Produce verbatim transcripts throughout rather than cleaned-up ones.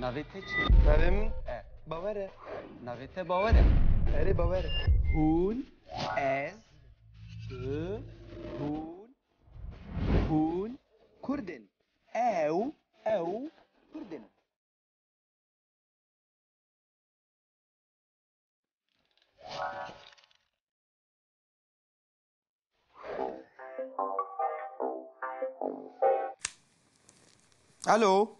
Navê te çi? Navê min E. Bawer e. Navê te Bawer e. Erê, Bawer e. Hûn, ez, tu, hûn, hûn Kurd in. Ew, ew Kurd in. Alo.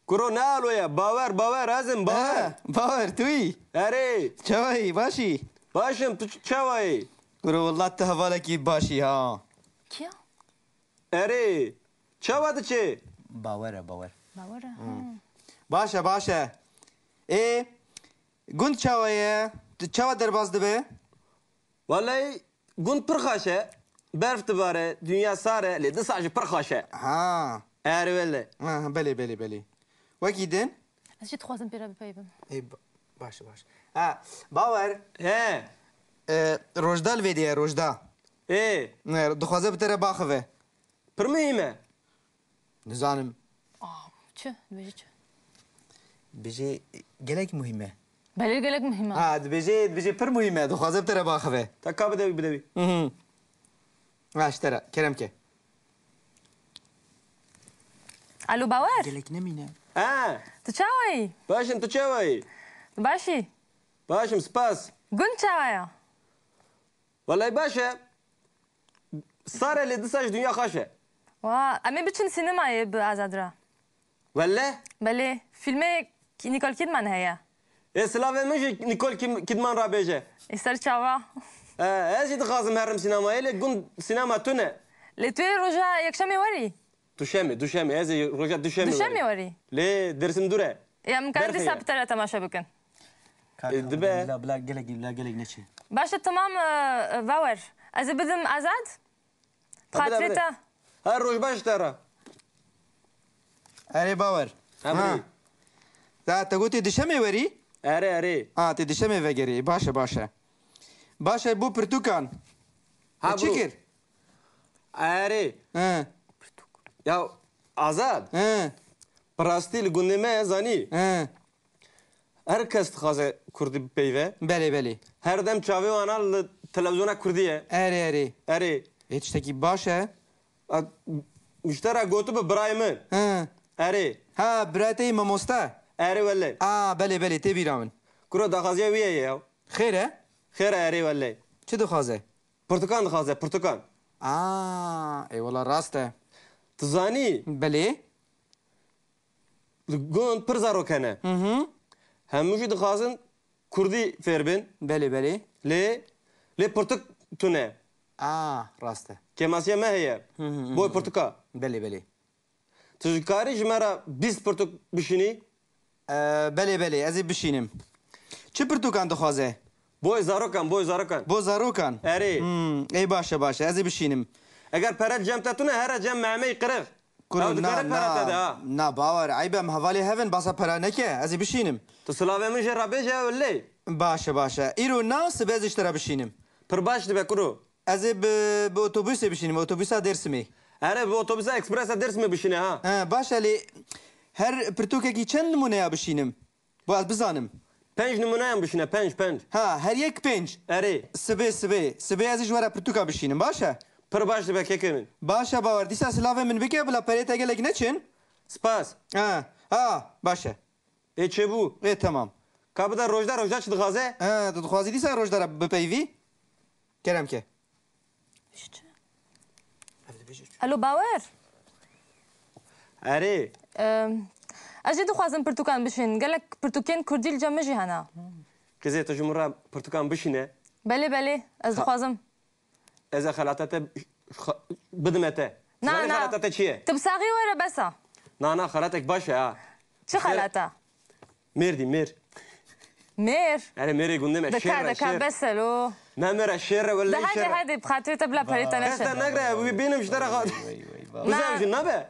Kuro, ne alo ye? Bawer, Bawer, ez im, Bawer. He, Bawer, tu yî? Erê. Çawa yî, baş î? Baş im, tu ç-, çawa yî? Kuro, wallah tu hevalekî baş î ha. Kî ya? Erê. Çawa diçe? Bawer e, Bawer. Bawer e, ha. Baş e, baş e. Ê, gund çawa ye? Tu çawa derbas dibe? Welay, gund pir xweş e. Berf dibare, dinya sar e, lê disa jî pir xweş e. Ha. Erê wele. Ha, ha, belê, belê, belê. Wekî din? Ez jî dixwazim pê re bipeyivim. Ê, ba-, baş e, baş e. Ha, Bawer. He. E, Rojda li vê de ye, Rojda. Ê. Ne, dixwaze bi te re baxive. Pir muhîm e. Nizanim. Aa, çi? Dibêje çi? Dibêje gelek muhîm e. Belê gelek muhîm e. Ha, dibêje, dibêje pir muhîm e. Dixwaze bi te re baxive. Ta ka bide wî, bide wî. Mhm. Ha, ji te re. Kerem ke. Alo, Bawer? Gelek nemîne. Ha. Tu çawa yî? Baş im, tu çawa yî? Tu baş î? Baş im, spas. Gund çawa ya? Welay baş e. Sar e lê disa jî dinya xweş e. Wa, em ê biçin sînemayê bi Azad re. Welle? Belê, fîlmê Ki-, Nicole Kidman heye. Ê, silavê min jî Nicole Kim-, Kidman re bêje. Ê, ser çava. E, ez jî dixwazim herim sînemayê, lê gund sînema tune. Lê tu yê roja yekşemê werî? Duşemê, duşemê. Ez ê roja duşemê Duşemê werî. Werî? Lê Dêrsim dûr e. Ya, em karin Berfê dîsa ye. Bi te re temaşe bikin. Kaka, E, dibe. Bila, bila gelek, bila gelek neçe. Baş e, temam, e, e, Bawer. Ez ê bidim Azad. Tabii, tabii. Xatirê te. Her roj baş te re. Erê Bawer. Ha, Ha. birî. Da te gotê dişemê werî? Erê, erê. Ha, tê dişemê vegerî. Baş e, baş e. Baş e, bo pirtûkan. Ha, Te çi bro. Kir? Erê. He. Ya Azad. He. Bi rastî li gundê me zanî. He. Her kes dixwaze kurdî bipeyive. Belê, belê. Her dem çavê wana li televîzyona kurdî ye. Erê, erê. Erê. Ê, tiştekî baş e. A, ji te re gotibe birayê min. He. Erê. Ha, birayê te yî mamoste? Erê wele. A, belê, belê, tê bîra min. Kuro daxwaziya wî ye ya. Xêr e? Xêr e, erê wele. Çi dixwaze? Pirtûkan dixwaze, pirtûkan. A, ê wela rast e. Tu zanî? Belê. Li gund pir zarok hene. Hı hı. Hemû jî dixwazin kurdî fêr bin. Belê, belê. Lê, lê pirtûk tune. A, rast e. Kêmasiya me heye. Hı hı, hı hı. Boy pirtûka. Belê, belê. Tu dikarî ji me re bîst pirtûk bişînî? E, belê, belê, ez ê bişînim. Çi pirtûkan dixwaze? Boy zarokan, boy zarokan. Bo zarokan? Erê. Hmm, ê baş e, baş e, ez ê bişînim. Eger pere cem te tune, here cem Mehmeyî Qirix. Kuro, Ew dikare na, pere te de, na, ha. Na, Bawer, eyb e, em hevalê hev in, basa pere neke, ez ê bişînim. Tu silavê min jê re bêje, ew lê. Baş e, baş e. Îro na, sibe ez ê ji te re bişînim. Pir baş dibe, kuro. Ez ê bi, bi otobusê bişînim, otobusa Dêrsimê. Erê, bi otobusa ekspresa Dêrsimê bişîne ha. He, baş e lê her pirtûkekî çend nimûneya bişînim? Bo ez bizanim. Penc nimûneyan bişîne, penc, penc. Ha, her yek penc. Erê. Sibê, sibê. Sibê ez ê ji we re pirtûka bişînim, baş e? Pir baş dibe kekê min. Baş e Bawer, dîsa silavê min bike, bila perê te gelek neçin. Spas. Ha, ha, baş e. Ê çêbû. Ê, temam. Ka bide Rojda, Rojda çi dixwaze? He, tu dixwazî dîsa Rojda re bipeyivî? Kerem ke. Alo, Bawer? Erê. Em, ez jî dixwazim pirtûkan bişîn. Gelek pirtûkên kurdî li cem min jî hene. Qizê, tu ji min re pirtûkan bişîne. Belê, belê, ez Ha. dixwazim. Ez ê xelata te xa-, bidime te. Na, Zanî na. Xelata te çi ye? Tu bi saxî were bes e. Na, na, xelatek baş e ha. Çi xelata? Mêr dî, mêr. Mêr? Erê, mêrê gundê me, Dika, şêr e, dika, şêr. Bes e lo. Ne mêr e, şêr e, wele De hadi, şêr e. Hadi, bi xatirê te bila perê te Kes te neşe. Negre, wî bênim ji te re xat. Vay, vay, vay, vay. Bizem Na. Jî nabe.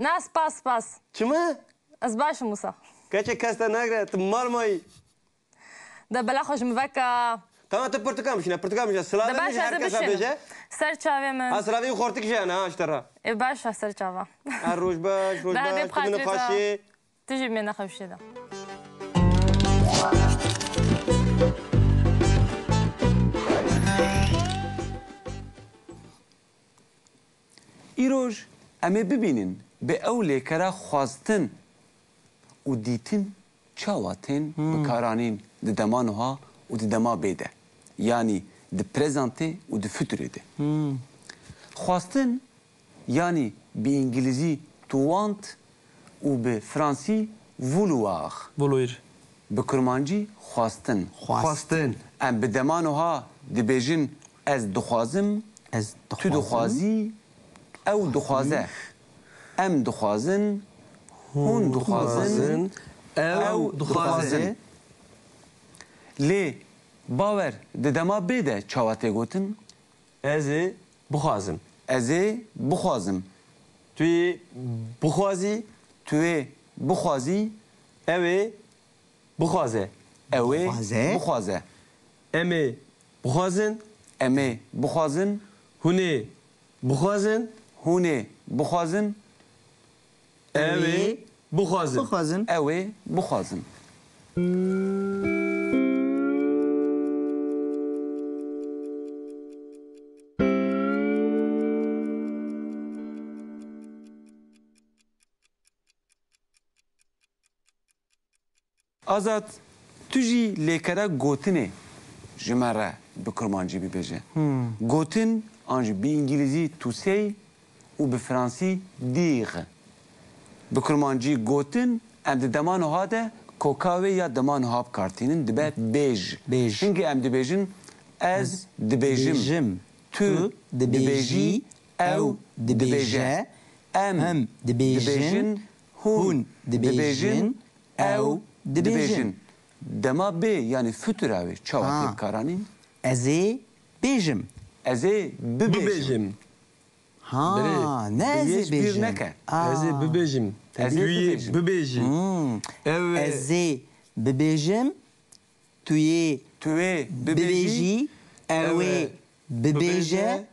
Na, spas, spas. Çima? Ez baş im wisa. Keçê kes te negre, tu mal mayî. De bela xwe ji min veke. Tamam, tu pirtûkan bişîne, pirtûkan bişîne. De Silavê min baş jî e, her ez kesa bişînim. Bêje. Ser çavê min. Ha, silavê xortik jî hene, ha, ji te re. Ê, baş e, ser çava. Ha, roj baş, roj De hadi baş, tu min bixatirê te. Xweşî. Tu jî bimêne xewşiyê de. Îroj em ê bibînin bi ew lêkera xwestin û dîtin çawa tên bikaranîn di dema nuha û di dema bê de, yanî di prezentê û di futurê de. Xwestin, yanî bi îngilîzî to want û bi fransî vouloir. Vouloir. Bi kurmancî xwestin. Xwestin. Em bi dema nuha dibêjin ez dixwazim, Ez tu dixwazim. Dixwazî, ew dixwaze. Em dixwazin, hûn dixwazin, Dixwazin. Ew ew dixwaze. Dixwazin. Lê bawer di dema bê de çawa tê gotin? Ez ê bixwazim. Ez ê bixwazim. Tu yê bixwazî. Tu yê bixwazî. Ew ê bixwaze. Ew ê Bixwaze. Bixwaze. Em ê bixwazin. Em ê bixwazin. Hûn ê bixwazin. Hûn ê bixwazin. Ew ê bixwazin. Bixwazin. Ew ê bixwazin. Azad, tu jî lêkera gotinê ji me re bi kurmancî bibêje. Gotin an jî bi îngilîzî to say û bi fransî dire. Bi kurmancî gotin em di dema nuha de koka wê ya dema nuha bi kar tînin dibe bêj. Bêj. Hingê em dibêjin ez dibêjim, tu dibêjî, ew dibêje, em dibêjin, hûn dibêjin, ew dibêjin. Dema bê, yanî futura wê çawa tê bikaranîn? Ez ê bêjim. Ez ê bibêjim. Bibêjim. Ha, Birê, ne ez ê bêjim. Bêj bîr neke. Aa. Ez ê bibêjim. Ez ê bibêjim. Bibêjim. Hmm. Ew ê. Ez ê bibêjim. Tu yê. Tu yê bibêjî. Bibêjî. Ew ê bibêje.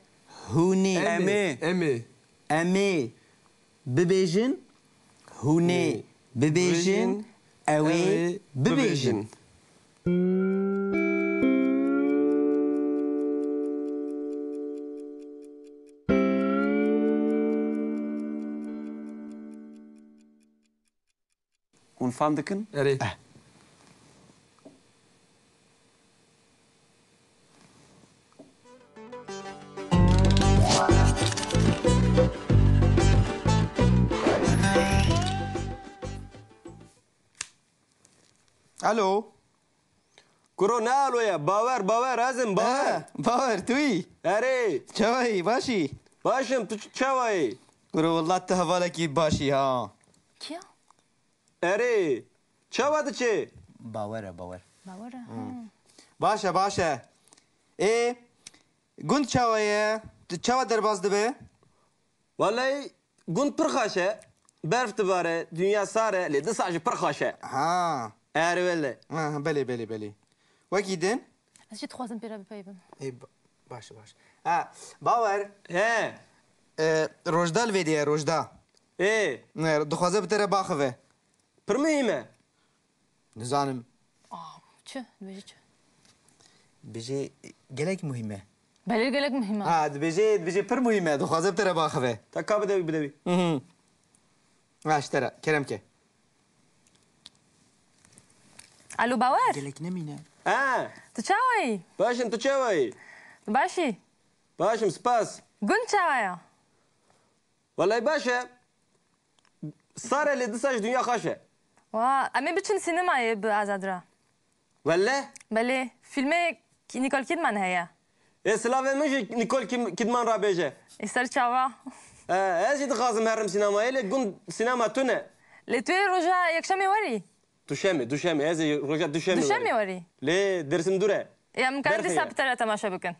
Hûn ê. Em ê. Em ê. Em ê bibêjin. Hûn ê bibêjin. Ew ê bibêjin. Hûn fam dikin? Erê. Eh. Alo. Kuro, ne alo ye? Bawer, Bawer, ez im, Bawer. Ha, Bawer, tu yî? Erê. Çawa yî, baş î? Baş im, tu ç-, çawa yî? Kuro, wela tu hevalekî baş î ha. Kî ya? Erê, çawa diçe? Bawer e, Bawer. Bawer e, ha. Baş e, baş e. Ê, gund çawa ye? Tu çawa derbas dibe? Welay, gund pir xweş e. Berf dibare, dinya sar e, lê disa jî pir xweş e. Ha. Erê wele. Ha, belê, belê, belê. Wekî din? Ez jî dixwazim pê re bipeyivim. Ê, ba-, baş e, baş e. Ha, Bawer. He. E, Rojda li vê de ye, Rojda. Ê. Ne, dixwaze bi te re baxive. Pir muhîm e. Nizanim. Ah, çi? Dibêje çi? Dibêje gelek muhîm e. Belê gelek muhîm e. Ha, dibêje, dibêje pir muhîm e. Dixwaze bi te re baxive. Ta ka bide wî, bide wî. Hı hı. Ha, ji te re. Kerem ke. Alo, Bawer? Gelek nemîne. Ha. Tu çawa yî? Baş im, tu çawa yî? Tu baş î? Baş im, spas. Gund çawa ye? Welay baş e. Sar e lê disa jî dinya xweş e. Wa, em ê biçin sînemayê bi Azad re. Wele? Belê. Fîlmê Ki-, Nicole Kidman heye. Ê, silavê min jî Nicole Kim-, Kidman re bêje. Ê, ser çava. E, ez jî dixwazim herim sînemayê, lê gund sînema tune. Lê tu yê roja yekşemê werî? Duşemê, duşemê. Ez ê roja duşemê Duşemê werî. Werî? Lê Dêrsim dûr e. Ya, em karin dîsa bi te re temaşe bikin.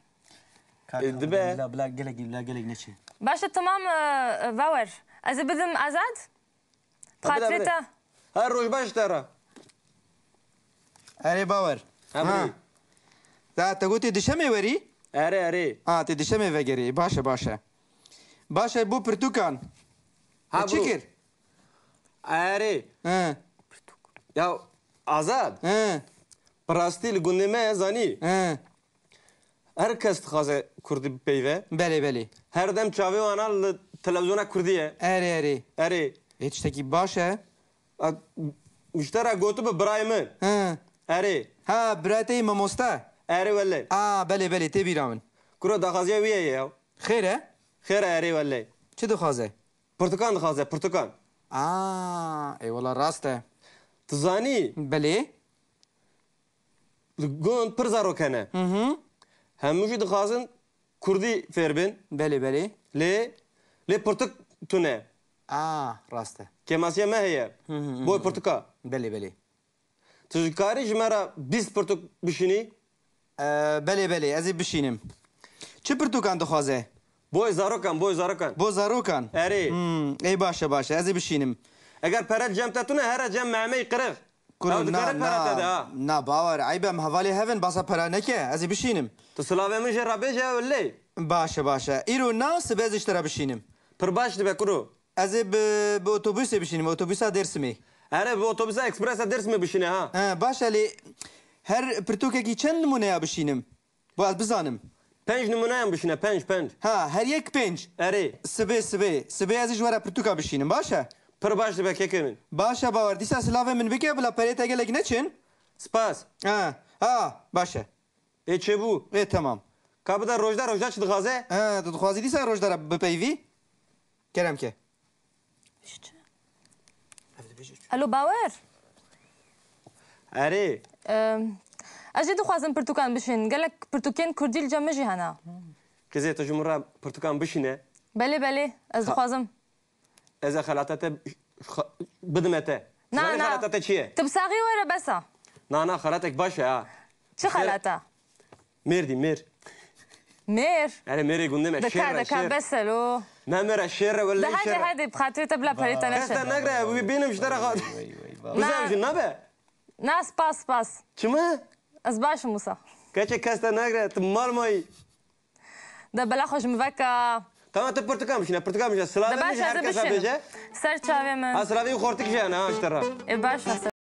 Kaka, e, dibe. Bila, bila gelek, bila gelek neçe. Baş e, temam, e, e, Bawer. Ez ê bidim Azad. Ha, bide, bide. Xatirê te. Her roj baş te re. Erê, Bawer. Ha, ha. Bide. Da te gotê dişemê werî? Erê, erê. Ha, tê dişemê vegerî. Baş e, baş e. Baş e, bû pirtûkan. Ha, te çi kir? Erê. He. Ya Azad, He, bi rastî li gundê me ye, zanî. He. Her kes dixwaze kurdî bipeyve. Belê, belê. Her dem çavê wana li televîzyona kurdî ye. Erê, erê. Erê. Ê, tiştekî baş e. A, ji te re gotibe birayê min. He. Erê. Ha, birayê te yê mamoste? Erê wele. A, belê, belê, tê bîra min. Kuro daxwaziya wî ye ya. Xêr e? Xêr e, erê wele. Çi dixwaze? Pirtûkan dixwaze, pirtûkan. A, ê wela rast e. Tu zanî? Belê. Li gund pir zarok hene. Hı hı. Hemû jî dixwazin kurdî fêr bin. Belê, belê. Lê, lê pirtûk tune. A, rast e. Kêmasiya me heye. Hı hı, hı hı. Boy pirtûka. Belê, belê. Tu dikarî ji me re bîst pirtûk bişînî? E, belê, belê, ez ê bişînim. Çi pirtûkan dixwaze? Boy zarokan, boy zarokan. Bo zarokan? Erê. Hmm, ê baş e, baş e, ez ê bişînim. Eger pere cem te tune, here cem Mehmeyî Qirix. Kuro, ew dikare na, pere te de, na, ha. Na, bawer, eyb e, em hevalê hev in, basa pere neke, ez ê bişînim. Tu silavê min jê re bêje, ew lê. Baş e, baş e. Îro na, sibe ez ê ji te re bişînim. Pir baş dibe, kuro. Ez ê bi, bi otobusê bişînim, otobûsa Dêrsimê. Erê, bi otobûsa ekspresa Dêrsimê bişîne, ha. He, baş e, lê her pirtûkekî çend nimûneya bişînim? Bo ez bizanim. Pênc nimûneyan bişîne, pênc, pênc. Ha, her yek pênc. Erê. Sibê, sibê. Sibê ez ê ji we re pirtûka bişînim, baş e? Pir baş dibe kekê min. Baş e, bawer. Dîsa silavê min bike, bila perê te gelek neçin. Spas. Ha, ha, baş e. Ê çêbû. Ê, temam. Ka bide Rojda, Rojda çi dixwaze? He, tu dixwazî dîsa Rojda re bipeyvî? Kerem ke. Alo, Bawer? Erê. Em, ez jî dixwazim pirtûkan bişîn. Gelek pirtûkên kurdî li cem min jî hene. Qîzê, tu ji min re pirtûkan bişîne. Belê, belê, ez Ha. dixwazim. Ez ê xelata te xa-, bidime te. Na, Zanî na. xelata te çi ye? Tu bi saxî were bes e. Na, na, xelatek baş e ha. Çi Şêr-, xelata? Mêr dî, mêr. Mêr? Erê, mêrê gundê me, Dika, şêr re, dika, şêr. Bes e lo. Ne mêr e, şêr re, wellahî Hadi, şêr re. Hadi, bi xatirê te bila perê te Kes te neşe. negre, wî bînim ji te re xat. Vay, vay, vay, vay. Bize Na. jî nabe. Na, spas, spas. Çi mi? Ez baş im wisa. Keçê kes te negre, tu mal mayî. De bela xwe ji min veke. Tamam, tu pirtûkan bişîne, pirtûkan bişîne. Silavê De min baş ji e, her ez ê kes re bişînim. bêje. Ser çavê min. Ha, silavê xortik jî hene, ha, ji te re. Ê, baş e, ser